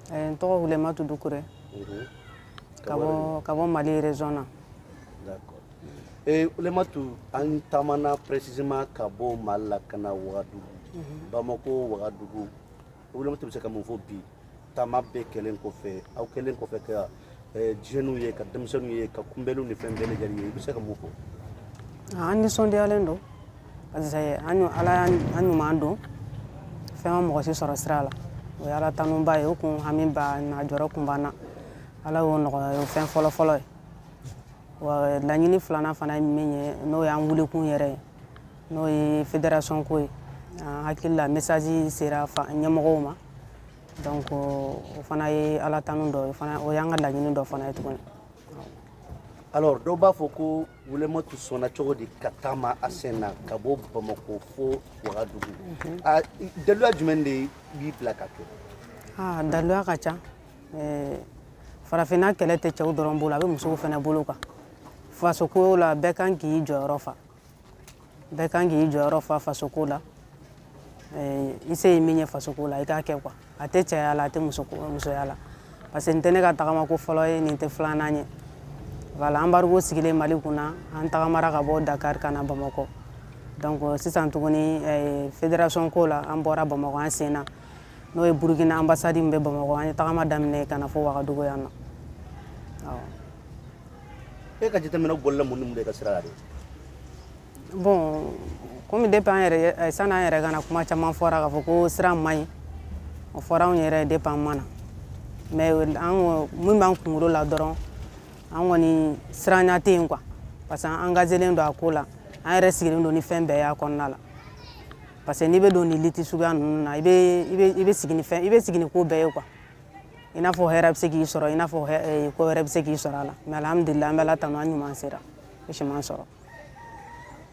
N tɔgɔ Wulematu Dukure, ka bɔ Mali région na. D'accord. Et Wulematu, an taamana précisément ka bɔ Mali la ka na Wagadugu, Bamako Wagadugu. Wulematu bɛ se ka mun fɔ bi, taama bɛɛ kɛlen kɔfɛ, aw kɛlen kɔfɛ ka jeunes ye, ka denmisɛnninw ye, ka kunbɛnliw ni fɛn bɛɛ lajɛlen ye, i bɛ se ka mun fɔ? An nisɔndiyalen don parce que an Ala y'an ɲuman don, fɛn ma mɔgɔ si sɔrɔ sira la. O ye Ala tanuba ye. O kun hami ba na jɔrɔ kun b'an na, Ala y'o nɔgɔya. O ye fɛn fɔlɔ fɔlɔ ye. Wa laɲini filanan fana ye min ye, n'o y'an wulikun yɛrɛ ye, n'o ye fédération ko ye, an hakili la message sera ɲɛmɔgɔw ma. Donc o fana ye Ala tanu dɔ ye fana, o y'an ka laɲini dɔ fana ye tuguni. Alors, dɔw b'a fɔ ko Wulematu sɔnna cogo di ka taama a sen na ka bɔ Bamako fo Wagadugu? A daluya jumɛn de b'i bila ka kɛ? Aa, daluya ka ca. Farafinna kɛlɛ tɛ cɛw dɔrɔn bolo, a bɛ musow fana bolo kan. Fasoko la, bɛɛ kan k'i jɔyɔrɔ fa, bɛɛ kan k'i jɔyɔrɔ fa fasoko la. I se ye min ye fasoko la, i k'a kɛ quoi. A tɛ cɛya la, a tɛ musoya la, parce que nin tɛ ne ka tagamako fɔlɔ ye, nin tɛ filanan ye. Voilà, embargo sigilen Mali kunna, an tagamara ka bɔ Dakar ka na Bamakɔ. Donc sisan tuguni, fédération ko la, an bɔra Bamakɔ an sen na, n'o ye Burukina ambassade min bɛ Bamakɔ, an ye tagama daminɛ ka na fo Wagadugu yan nɔ, awɔ. E ka jateminɛ, bolila mun ni mun de ka sira la de? Bon, komi depuis an yɛrɛ, sani an yɛrɛ ka na, kuma caman fɔra k'a fɔ ko sira man ɲi. O fɔra anw yɛrɛ depuis an ma na. Mais an min b'an kunkolo la dɔrɔn, an kɔni siranya tɛ yen quoi, parce que an engagelen don a ko la, an yɛrɛ sigilen don ni fɛn bɛɛ y'a kɔnɔna la. Parce que n'i bɛ don nin lutte suguya ninnu na, i bɛ sigi ni fɛn, i bɛ sigi ni ko bɛɛ ye quoi. I n'a fɔ hɛrɛ bɛ se k'i sɔrɔ, i n'a fɔ ko wɛrɛ bɛ se k'i sɔrɔ a la. Mais alhamdulilah, an bɛ Ala tanu, an ɲuman sera siman sɔrɔ.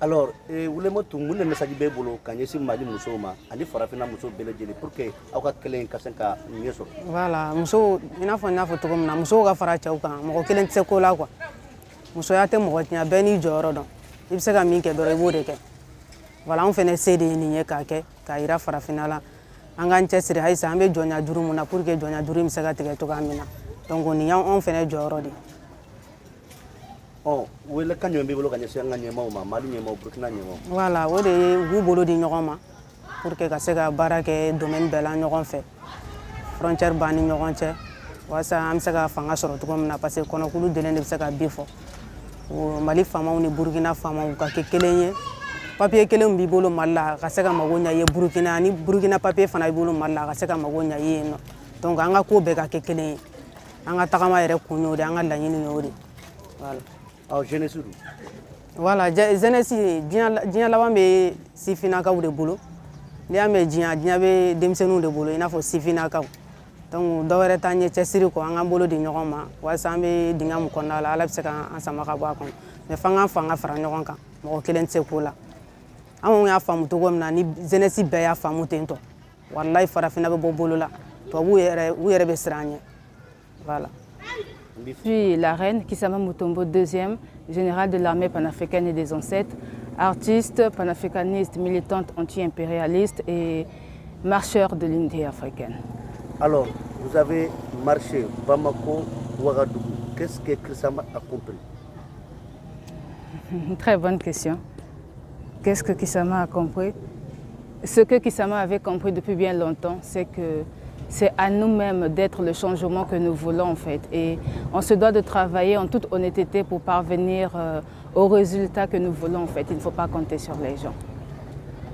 Alors, Wulematu, mun de message b'e bolo ka ɲɛsin Mali musow ma ani farafinna musow bɛɛ lajɛlen pour que aw ka kɛlɛ in ka se ka ɲɛ sɔrɔ? Voilà, musow, i n'a fɔ n y'a fɔ cogo min na, musow ka fara cɛw kan. Mɔgɔ kelen tɛ se ko la quoi. Musoya tɛ mɔgɔ tiɲɛ, bɛɛ n'i jɔyɔrɔ dɔn. I bɛ se ka min kɛ dɔrɔn, i b'o de kɛ. Voilà, anw fɛnɛ se de ye nin ye k'a kɛ k'a yira farafinna la, an k'an cɛsiri halisa. An bɛ jɔnya juru mun na, pour que jɔnya juru in bɛ se ka tigɛ cogoya min na. Donc nin y'anw fɛnɛ jɔyɔrɔ de ye. Ɔ, welekan jumɛn b'i bolo ka ɲɛsin an ka ɲɛmaaw ma, Mali ɲɛmaaw, Burukina ɲɛmaaw? Voilà, o de ye u k'u bolo di ɲɔgɔn ma pour que ka se ka baara kɛ domaine bɛɛ la ɲɔgɔn fɛ, frontière b'an ni ɲɔgɔn cɛ, walasa an bɛ se ka fanga sɔrɔ cogo min na. Parce que kɔnɔkulu delen de bɛ se ka bi fɔ. Mali faamaw ni Burukina faamaw ka kɛ kelen ye. Papiye kelen b'i bolo Mali la, a ka se ka mago ɲɛ i ye Burukina, ani Burukina papiye fana b'i bolo Mali la, a ka se ka mago ɲɛ i ye yen nɔ. Donc an ka ko bɛɛ ka kɛ kelen ye. An ka tagama yɛrɛ kun y'o de ye, an ka laɲini y'o de ye, voilà. Ɔ, jeunesse dun? Voilà, jeunesse, diɲɛ laban bɛ sifinnakaw de bolo. N'i y'a mɛn diɲɛ, diɲɛ bɛ denmisɛnninw de bolo, i n'a fɔ sifinnakaw. Donc dɔ wɛrɛ t'an ɲɛ cɛsiri kɔ, an k'an bolo di ɲɔgɔn ma walasa an bɛ dingɛ min kɔnɔna la, Ala bɛ se k'an sama ka bɔ a kɔnɔ. Mais f'an k'an fanga fara ɲɔgɔn kan, mɔgɔ kelen tɛ se ko la. Anw y'a faamu cogo min na, ni jeunesse bɛɛ y'a faamu ten tɔ, walayi, farafinna bɛ bɔ bolo la. Tubabuw yɛrɛ, u yɛrɛ bɛ siran an ɲɛ, voilà. Je suis la reine Kisama Mutombo II, générale de l'armée panafricaine et des ancêtres, artiste, panafricaniste, militante anti-impérialiste et marcheur de l'unité africaine. Alors, vous avez marché Bamako, Ouagadougou. Qu'est-ce que Kisama a compris? Très bonne question. Qu'est-ce que Kisama a compris? Ce que Kisama avait compris depuis bien longtemps, c'est que c'est à nous-mêmes d'être le changement que nous voulons en fait. Et on se doit de travailler en toute honnêteté pour parvenir au résultat que nous voulons en fait. Il ne faut pas compter sur les gens.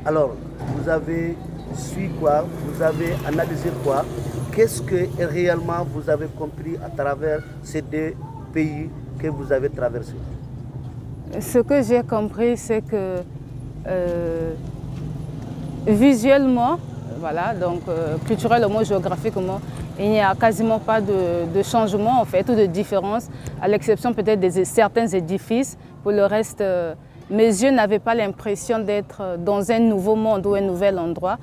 Alors, vous avez su quoi? Vous avez analysé quoi? Qu'est-ce que réellement vous avez compris à travers ces deux pays que vous avez traversés? Ce que j'ai compris, c'est que visuellement, voilà, donc culturellement, géographiquement, il n'y a quasiment pas de changement en fait, ou de différence, à l'exception peut-être de certains édifices. Pour le reste, mes yeux n'avaient pas l'impression d'être dans un nouveau monde ou un nouvel endroit,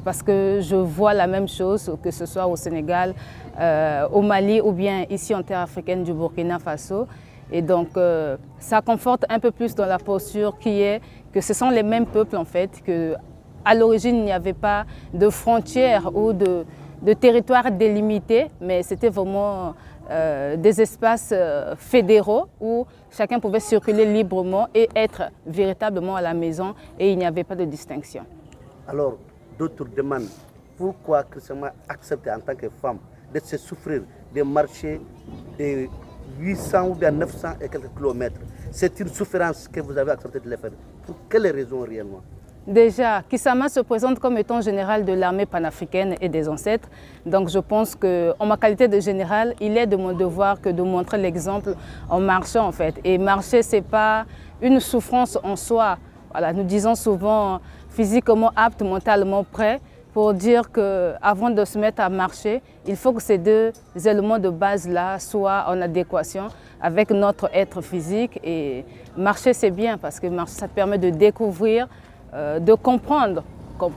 parce que je vois la même chose, que ce soit au Sénégal, au Mali ou bien ici en terre africaine du Burkina Faso. Et donc, ça conforte un peu plus dans la posture qui est que ce sont les mêmes peuples en fait, que à l'origine il n'y avait pas de frontières ou de, de territoire délimité, mais c'était vraiment des espaces fédéraux où chacun pouvait circuler librement et être véritablement à la maison et il n'y avait pas de distinction. Alors, d'autres demandent pourquoi Krissama accepte en tant que femme de se souffrir de marcher de 800 ou bien 900 et quelques kilomètres. C'est une souffrance que vous avez accepté de le faire. Pour quelles raisons réellement? Déjà, Kissama se présente comme étant général de l'armée panafricaine et des ancêtres. Donc je pense qu'en ma qualité de général, il est de mon devoir que de montrer l'exemple en marchant en fait. Et marcher, ce n'est pas une souffrance en soi. Voilà, nous disons souvent physiquement apte, mentalement prêt, pour dire qu'avant de se mettre à marcher, il faut que ces deux éléments de base-là soient en adéquation avec notre être physique. Et marcher, c'est bien parce que marcher, ça te permet de découvrir, de comprendre. Quand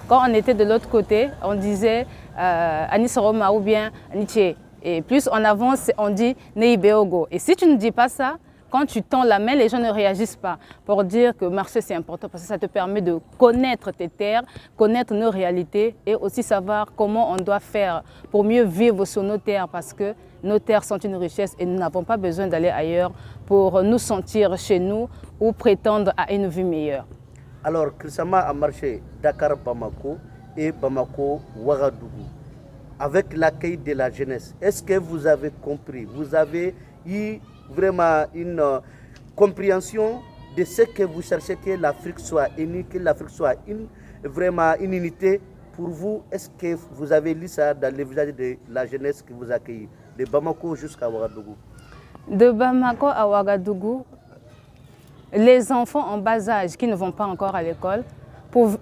on était de l'autre côté, on disait Anis Roma ou bien Aniche. Et plus on avance, on dit Neibeogo. Et si tu ne dis pas ça, quand tu tends la main, les gens ne réagissent pas. Pour dire que marcher, c'est important parce que ça te permet de connaître tes terres, connaître nos réalités et aussi savoir comment on doit faire pour mieux vivre sur nos terres parce que nos terres sont une richesse et nous n'avons pas besoin d'aller ailleurs pour nous sentir chez nous ou prétendre à une vie meilleure. Alors, Krissama a marché Dakar-Bamako et Bamako-Ouagadougou avec l'accueil de la jeunesse. Est-ce que vous avez compris, vous avez eu vraiment une compréhension de ce que vous cherchez, que l'Afrique soit unie, que l'Afrique soit vraiment une unité pour vous? Est-ce que vous avez lu ça dans le visage de la jeunesse qui vous accueille, de Bamako jusqu'à Ouagadougou? De Bamako à Ouagadougou, les enfants en bas âge qui ne vont pas encore à l'école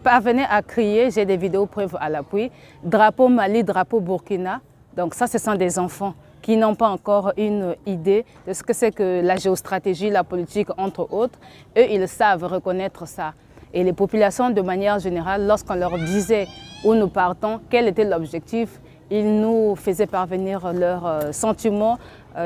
parvenaient à crier, j'ai des vidéos preuves à l'appui, drapeau Mali, drapeau Burkina. Donc ça, ce sont des enfants qui n'ont pas encore une idée de ce que c'est que la géostratégie, la politique, entre autres. Eux, ils savent reconnaître ça. Et les populations, de manière générale, lorsqu'on leur disait où nous partons, quel était l'objectif, ils nous faisaient parvenir leur sentiment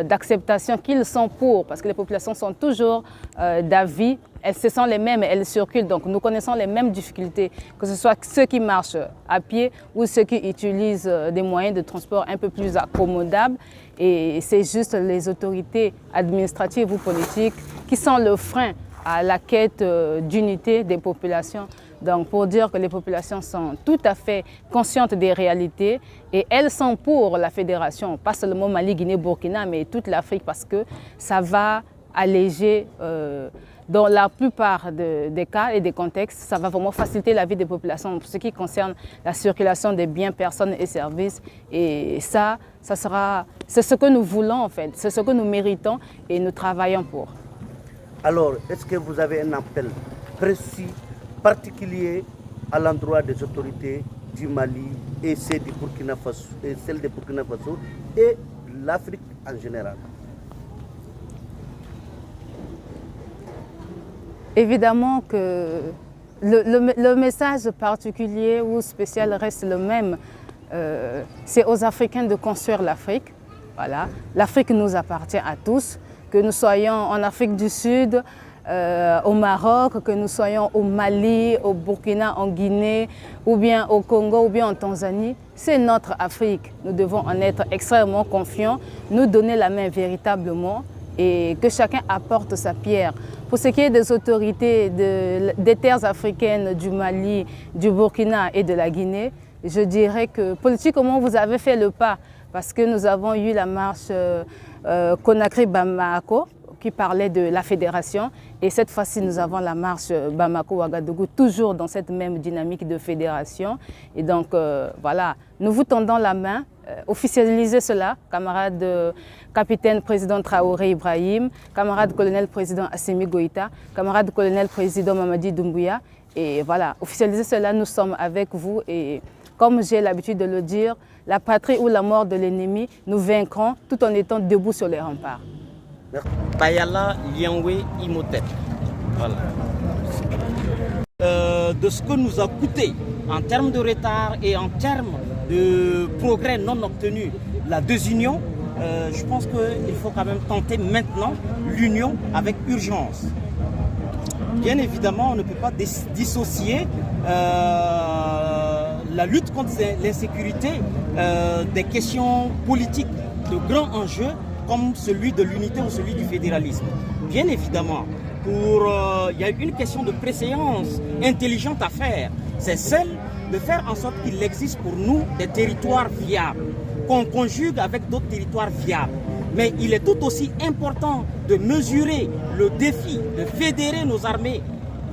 d'acceptation qu'ils sont pour, parce que les populations sont toujours d'avis, elles se sont les mêmes, elles circulent, donc nous connaissons les mêmes difficultés, que ce soit ceux qui marchent à pied ou ceux qui utilisent des moyens de transport un peu plus accommodables. Et c'est juste les autorités administratives ou politiques qui sont le frein à la quête d'unité des populations. Donc pour dire que les populations sont tout à fait conscientes des réalités et elles sont pour la fédération, pas seulement Mali, Guinée, Burkina, mais toute l'Afrique, parce que ça va alléger dans la plupart des cas et des contextes, ça va vraiment faciliter la vie des populations pour ce qui concerne la circulation des biens, personnes et services. Et ça, c'est ce que nous voulons en fait, c'est ce que nous méritons et nous travaillons pour. Alors, est-ce que vous avez un appel précis, particulier à l'endroit des autorités du Mali et celles du Burkina Faso, et celles de Burkina Faso et l'Afrique en général? Évidemment que le message particulier ou spécial reste le même. C'est aux Africains de construire l'Afrique. Voilà. L'Afrique nous appartient à tous, que nous soyons en Afrique du Sud, au Maroc, que nous soyons au Mali, au Burkina, en Guinée, ou bien au Congo, ou bien en Tanzanie. C'est notre Afrique. Nous devons en être extrêmement confiants, nous donner la main véritablement et que chacun apporte sa pierre. Pour ce qui est des autorités des terres africaines du Mali, du Burkina et de la Guinée, je dirais que politiquement, vous avez fait le pas parce que nous avons eu la marche Conakry-Bamako qui parlait de la fédération. Et cette fois-ci, nous avons la marche Bamako-Ouagadougou, toujours dans cette même dynamique de fédération. Et donc, voilà, nous vous tendons la main. Officialisez cela, camarade capitaine président Traoré Ibrahim, camarade colonel président Assimi Goïta, camarade colonel président Mamadi Doumbouya. Et voilà, officialisez cela, nous sommes avec vous. Et comme j'ai l'habitude de le dire, la patrie ou la mort de l'ennemi, nous vaincrons tout en étant debout sur les remparts. Bayala Lianwe Imhotep. Voilà. De ce que nous a coûté en termes de retard et en termes de progrès non obtenus, la désunion, je pense qu'il faut quand même tenter maintenant l'union avec urgence. Bien évidemment, on ne peut pas dissocier la lutte contre l'insécurité des questions politiques de grands enjeux comme celui de l'unité ou celui du fédéralisme. Bien évidemment, il y a une question de préséance intelligente à faire, c'est celle de faire en sorte qu'il existe pour nous des territoires viables, qu'on conjugue avec d'autres territoires viables. Mais il est tout aussi important de mesurer le défi de fédérer nos armées,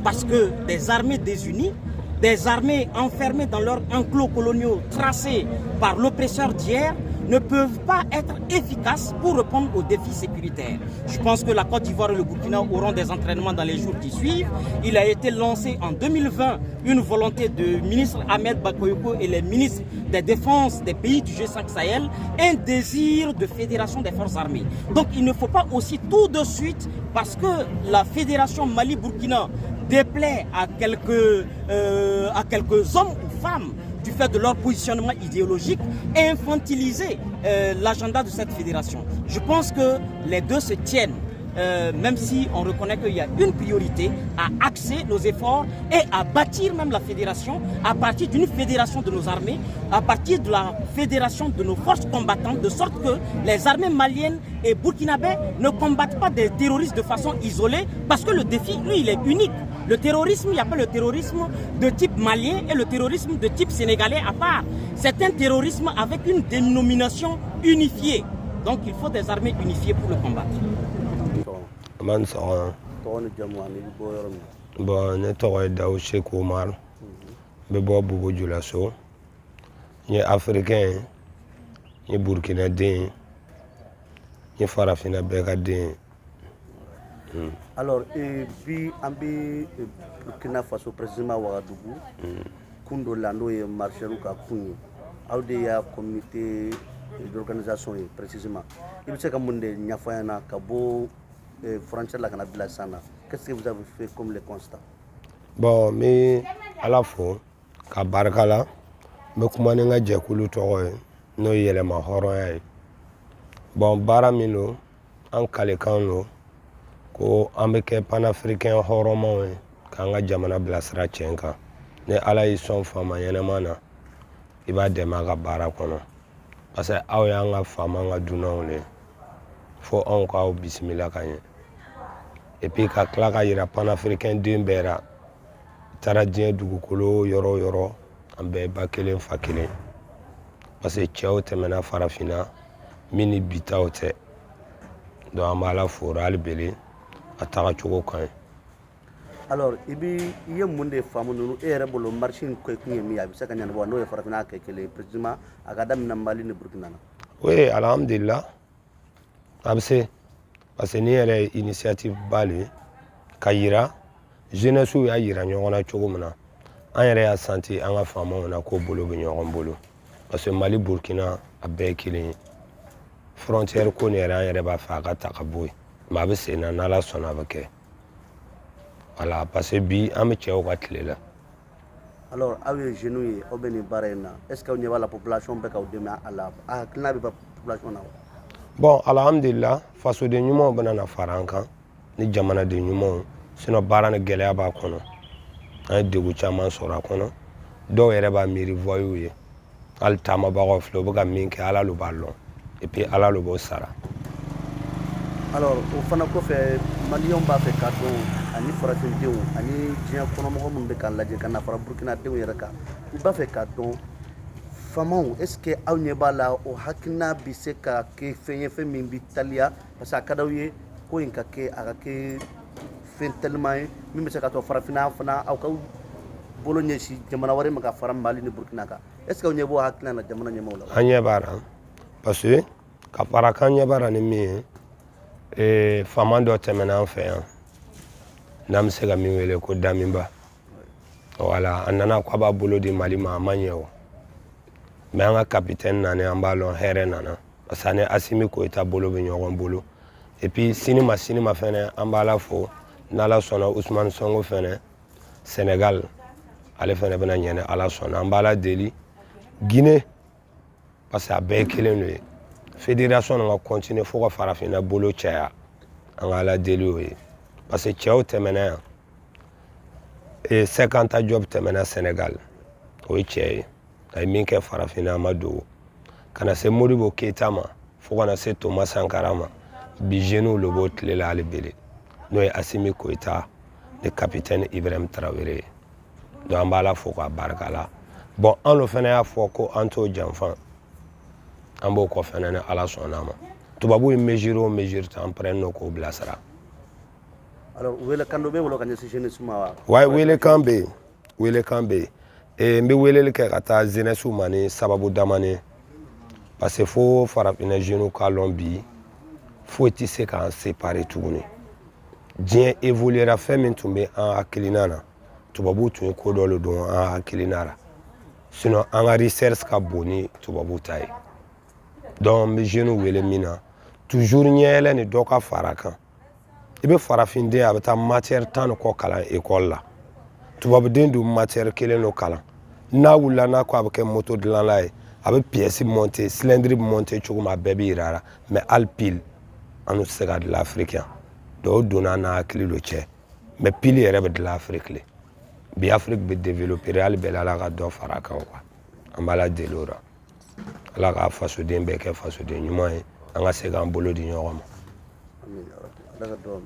parce que des armées désunies, des armées enfermées dans leurs enclos coloniaux tracés par l'oppresseur d'hier, ne peuvent pas être efficaces pour répondre aux défis sécuritaires. Je pense que la Côte d'Ivoire et le Burkina auront des entraînements dans les jours qui suivent. Il a été lancé en 2020 une volonté du ministre Ahmed Bakayoko et les ministres des Défenses des pays du G5 Sahel, un désir de fédération des forces armées. Donc il ne faut pas aussi tout de suite, parce que la fédération Mali-Burkina déplaît à quelques hommes ou femmes du fait de leur positionnement idéologique, infantiliser l'agenda de cette fédération. Je pense que les deux se tiennent, même si on reconnaît qu'il y a une priorité à axer nos efforts et à bâtir même la fédération à partir d'une fédération de nos armées, à partir de la fédération de nos forces combattantes, de sorte que les armées maliennes et burkinabées ne combattent pas des terroristes de façon isolée, parce que le défi, lui, il est unique. Le terrorisme, il n'y a pas le terrorisme de type malien et le terrorisme de type sénégalais à part. C'est un terrorisme avec une dénomination unifiée. Donc il faut des armées unifiées pour le combattre. Man sɔgɔma. Tɔgɔ ni jamu ani i bɛ bɔ yɔrɔ min? Bon, ne tɔgɔ ye Dawu Seku Umar, n bɛ bɔ Bobo Julaso. N ye Africain ye, n ye Burukina den ye, n ye farafinna bɛɛ ka den ye. Alors, bi an bɛ Burkina Faso, précisément Ouagadougou, kun dɔ la, n'o ye marcheurs ka kun ye. Aw de y'a comité d'organisation ye précisément. I bɛ se ka mun de ɲɛfɔ an ɲɛna ka bɔ frontière la ka na bila sisan na? Qu'est-ce que vous avez fait comme les constats? Bon, n bɛ Ala fo ka barika la. N bɛ kuma ni n ka jɛkulu tɔgɔ ye, n'o ye Yɛlɛma Hɔrɔnya ye. Bon, baara min don, an kalekan don ko an bɛ kɛ panafricain hɔrɔnmaw ye, k'an ka jamana bilasira tiɲɛ kan. Ni Ala y'i sɔn faama ɲɛnama na, i b'a dɛmɛ a ka baara kɔnɔ, parce que aw y'an ka faama ka dunanw de ye, fo anw k'aw bisimila ka ɲɛ. Et puis ka tila ka yira panafricain den bɛɛ la, i taara diɲɛ dugukolo yɔrɔ o yɔrɔ, an bɛɛ ye ba kelen fa kelen, parce que cɛw tɛmɛna farafinna min ni bi taw tɛ. Donc an b'Ala fo hali bele, a taga cogo ka ɲi. Alors, i bi i ye mun de faamu ninnu e yɛrɛ bolo, marche in kɛ kun ye min ye, a bɛ se ka ɲɛnabɔ, n'o ye farafinna kɛ kelen ye, précisément a ka daminɛ Mali ni Burkina na? Oui, alhamdulillah, a bɛ se, parce que nin yɛrɛ ye initiative ba le ye ka yira jeunesse y'a yira ɲɔgɔn na cogo min na, an yɛrɛ y'a senti an ka faamaw na k'o bolo bɛ ɲɔgɔn bolo, parce que Mali, Burkina, a bɛɛ ye kelen ye. Frontière ko nin yɛrɛ, an yɛrɛ b'a fɛ a ka ta ka bɔ yen, mais a bɛ sen na, n'Ala sɔnna a bɛ kɛ. Voilà, parce que bi an bɛ cɛw ka tile la. Alors, aw ye jeunes ye, aw bɛ nin baara in na, est ce que aw ɲɛ b'a la population bɛ k'aw dɛmɛ a la? A hakilina bɛ population na wa? Bon, alhamdulillah, fasoden ɲumanw bɛna na fara an kan ni jamanaden ɲumanw. Sinon baara ni gɛlɛya b'a kɔnɔ, an ye degun caman sɔrɔ a kɔnɔ. Dɔw yɛrɛ b'a miiri voyous ye. Hali taamabagaw filɛ, u bɛ ka min kɛ, Ala lo b'a lɔn, et puis Ala lo b'o sara. Alors, o fana kɔfɛ, maliyɛnw b'a fɛ k'a dɔn, ani farafindenw ani diɲɛ kɔnɔmɔgɔ minnu bɛ k'a lajɛ ka na fara Burukina denw yɛrɛ kan, u b'a fɛ k'a dɔn, faamaw, est ce que aw ɲɛ b'a la o hakilina bɛ se ka kɛ fɛn ye, fɛn min bɛ teliya, parce que a ka d'aw ye ko in ka kɛ, a ka kɛ fɛn teliman ye min bɛ se ka to farafinna fana aw ka bolo ɲɛsin jamana wɛrɛ ma ka fara Mali ni Burukina kan? Est ce que aw ɲɛ b'o hakilina na jamana ɲɛmaaw la? An ɲɛ b'a la, parce que ka fara k'an ɲɛ b'a la ni min ye, faama dɔ tɛmɛna an fɛ yan n'an bɛ se ka min wele ko Damiba. Wala a nana k'a b'a bolo di Mali ma, a ma ɲɛ o. Mais an ka capitaine nana, an b'a lɔn hɛrɛ nana, parce que ani Asimi Goïta bolo bɛ ɲɔgɔn bolo. Et puis sini ma sini ma fɛnɛ, an b'Ala fo, n'Ala sɔnna, Ousmane Sonko fɛnɛ, Sénégal, ale fɛnɛ bɛna ɲɛ ni Ala sɔnna. An b'Ala deli Guinée, parce que a bɛɛ ye kelen de ye. Fédération ka continuer fo ka farafinna bolo caya, an ka Ala deli o ye, parce que cɛw tɛmɛna yan. Cheikh Anta Diop tɛmɛna Sénégal, o ye cɛ ye. A ye min kɛ farafinna, a ma dogo. Ka na se Modibo Keyita ma, fo ka na se Thomas Sankara ma, bi jeunes le b'o tile la hali bele, n'o ye Assimi Goïta ni capitaine Ibrahim Traoré ye. Donc an b'Ala fo k'a barika la. Bon, an lo fana y'a fɔ ko an t'o janfa, an b'o kɔ fɛnɛ ni Ala sɔnna a ma. Tubabu ye mesure o mesure ta, an pɛrɛn n'o k'o bilasira. Alors, welekan dɔ b'e bolo ka ɲɛsin jeunesse ma wa? Wa welekan bɛ yen, welekan bɛ yen. N bɛ weleli kɛ ka taa jeunesse ma ni sababu damani ye, parce que fo farafinna jeunes k'a lɔn bi, foyi tɛ se k'an séparer tuguni. Diɲɛ évoluera. Fɛn min tun bɛ an hakilina na, tubabuw tun ye ko dɔ le don an hakilina la, sinon an ka recherche ka bon ni tubabuw ta ye. Donc n bɛ jeunes wele min na, toujours ɲɛyɛlɛ ni dɔ ka fara a kan. I bɛ farafinden, a bɛ taa matière 10 ni kɔ kalan école la, tubabuden dun matière kelen do kalan. N'a wulila n'a ko a bɛ kɛ moto dilanla ye, a bɛ pièce monter, cylindre bɛ monter cogo min, a bɛɛ bɛ yira a la. Mais hali pile, an tɛ se ka dilan Afiriki yan. Donc o donna an n'a hakili do cɛ. Mais pile yɛrɛ bɛ dilan Afiriki le. Bi Afiriki bɛ développer hali bɛɛ la, Ala ka dɔ fara a kan quoi. An b'Ala deli o la, Ala ka fasoden bɛɛ kɛ fasoden ɲuman ye, an ka se k'an bolo di ɲɔgɔn ma. Amin ya Rabbi. Ala ka dɔ.